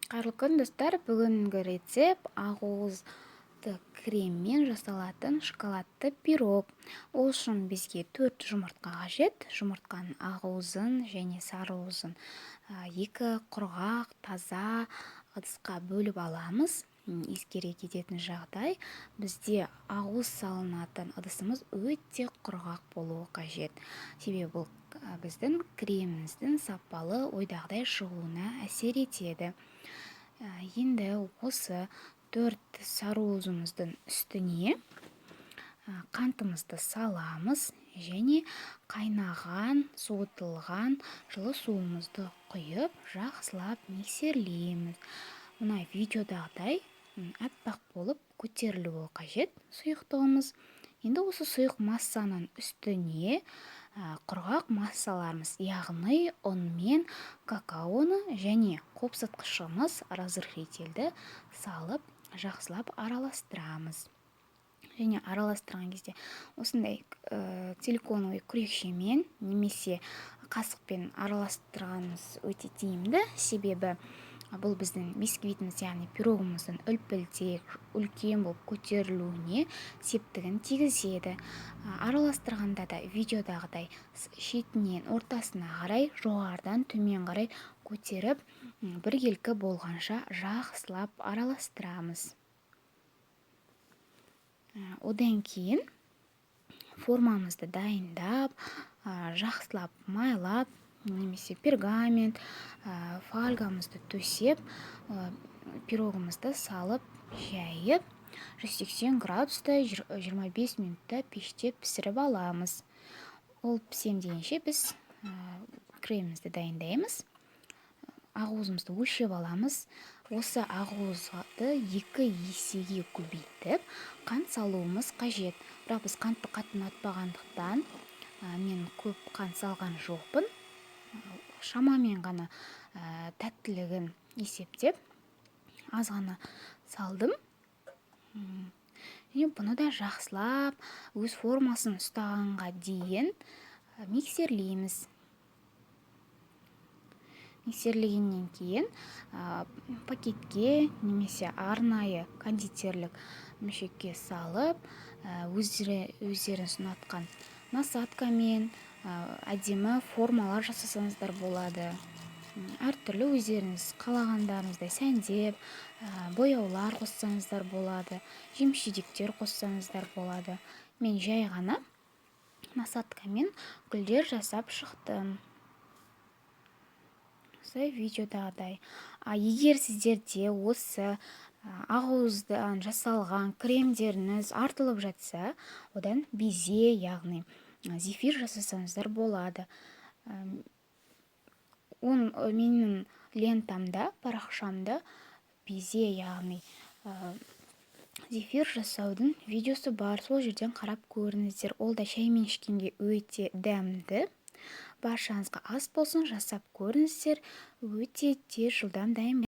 Қайырлы күн, достар! Бүгінгі рецепт – ақуызды креммен жасалатын шоколадты пирог. Ол үшін бізге төрт жұмыртқа қажет. Жұмыртқаның ақуызын және сарыуызын екі құрғақ, таза ыдысқа бөліп аламыз. Ескере кететін жағдай: бізде ақуыз салынатын ыдысымыз өте құрғақ болуы қажет, себебі бұл біздің креміміздің сапалы, ойдағыдай шығуына әсер етеді. Енді осы төрт сарыуызымыздың үстіне қантымызды саламыз және қайнаған, суытылған жылы суымызды құйып, жақсылап миксерлейміз. Мына видеодағыдай аппақ болып көтерілуі қажет сұйықтығымыз. Енді осы сұйық массаның үстіне құрғақ массаларымыз, яғни ұн мен какаоны және қопсытқышымыз разрыхлительді салып, жақсылап араластырамыз. Және араластырған кезде осындай силиконовый күрекшемен немесе қасықпен араластырғанымыз өте тиімді, себебі бұл біздің бисквитіміз, яғни пирогымыздың үлпілдек, үлкен болып көтерілуіне септігін тигізеді. Араластырғанда да видеодағыдай шетінен ортасына қарай, жоғарыдан төмен қарай көтеріп, біркелкі болғанша жақсылап араластырамыз. Одан кейін формамызды дайындап, жақсылап майлап немесе пергамент, фольгамызды төсеп, пирогымызды салып жайып, 180 градуста 25 минутта пеште пісіріп аламыз. Ол пісем дегенше, біз кремімізді дайындаймыз. Ақуызымызды өлшеп аламыз. Осы ақуызды 2 есеге көбейтіп қант салуымыз қажет. Бірақ біз қантты қатты ұнатпағандықтан, мен көп қант салған жоқпын, шамамен ғана, тәттілігін есептеп, аз ғана салдым. Және бұны да жақсылап өз формасын ұстағанға дейін миксерлейміз. Миксерлегеннен кейін пакетке немесе арнайы кондитерлік мүшекке салып, өздеріңіз ұнатқан насадкамен әдемі формалар жасасаңыздар болады. Әртүрлі, өздеріңіз қалағандарыңыздай сәндеп, бояулар қоссаңыздар болады, жеміс жидектер қоссаңыздар болады. Мен жай ғана насадкамен гүлдер жасап шықтым, осылай, видеодағыдай. А егер сіздерде осы ақуыздан жасалған кремдеріңіз артылып жатса, одан безе, яғни зефир жасасаңыздар болады. Он менің лентамда, парақшамда безе, яғни зефир жасаудың видеосы бар, сол жерден қарап көріңіздер. Ол да шаймен ішкенге өте дәмді. Баршаңызға ас болсын! Жасап көріңіздер, өте тез, жылдам дайын.